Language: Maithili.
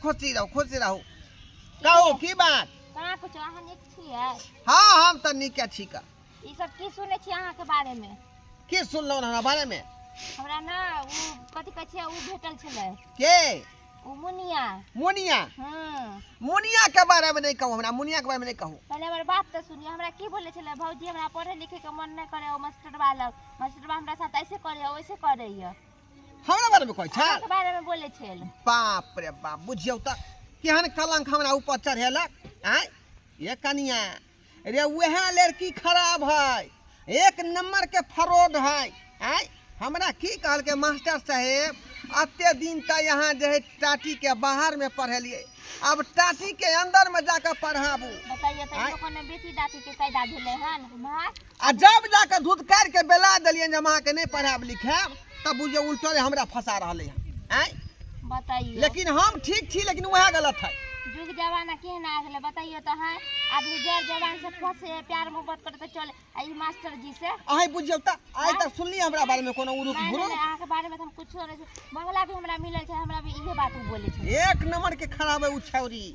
खुशी रहू, खुशी रहू। कहू की बात? कहाँ कुछ, अहाँ नीक छियै? हाँ, हम तऽ नीके छी। का ई सब की सुनै छी अहाँके बारेमे? की सुनलहुँ हमरा बारेमे? हमरा ने ओ कथी कहै छियै, ओ भेटल छलै। के? ओ मुनिया। मुनिया? हँ। मुनिया के बारेमे नहि कहू, हमरा मुनिया के बारेमे नहि कहू। पहिले हमर बात तऽ सुनिए। हमरा की बोलै छलै, भौजी, हमरा पढ़े लिखे के मन नहि करे, ओ मास्टरवा लग, मास्टरवा हमरा साथ ऐसे करैए, वैसे करैए। हमरा बारेमे कहै छै? अहाँके बारेमे बोलै छल। बाप रे बाप, बुझियौ तऽ केहन कलंक हमरा ऊपर चढ़ेलक। आँय ये कनिया रे, वएह लड़की खराब है, एक नंबर के फ्रॉड है। आँय, हमरा की कहलकै, मास्टर साहेब, एते दिन तक यहाँ जे है टाटी के बाहर में पढ़ेलियै, अब टाटी के अंदर में जाकर पढ़ाबू। बताइए तऽ। आँय? इहो कोनो बेटी दाती के कायदा भेलै हन भाय? आ जब जाकर धुतकार के बेला देलियनि जे हम अहाँके नहि पढ़ायब लिखायब, तब बुझियौ उल्टले हमरा फंसा रहलै हन। आँय? बताइए। लेकिन हम ठीक छी, लेकिन वएह गलत है। जुग जमाना केहन आ गेलै, बताइए तऽ। हाँ, आदमी जर जवान से फंसे, प्यार मोहब्बत करे तऽ चले, आ ई मास्टर जी से। अहीं बुझियौ तऽ, आइ तक सुनली हमरा बारेमे कोनो उरुक नहि, नहि। भुरुक? नहि, अहाँके बारेमे तऽ हम कुछो नहि। मंगला भी हमरा मिलल छै, हमरा भी इहे बात ओ बोलै छै। एक नंबर के खराब है उ छौरी।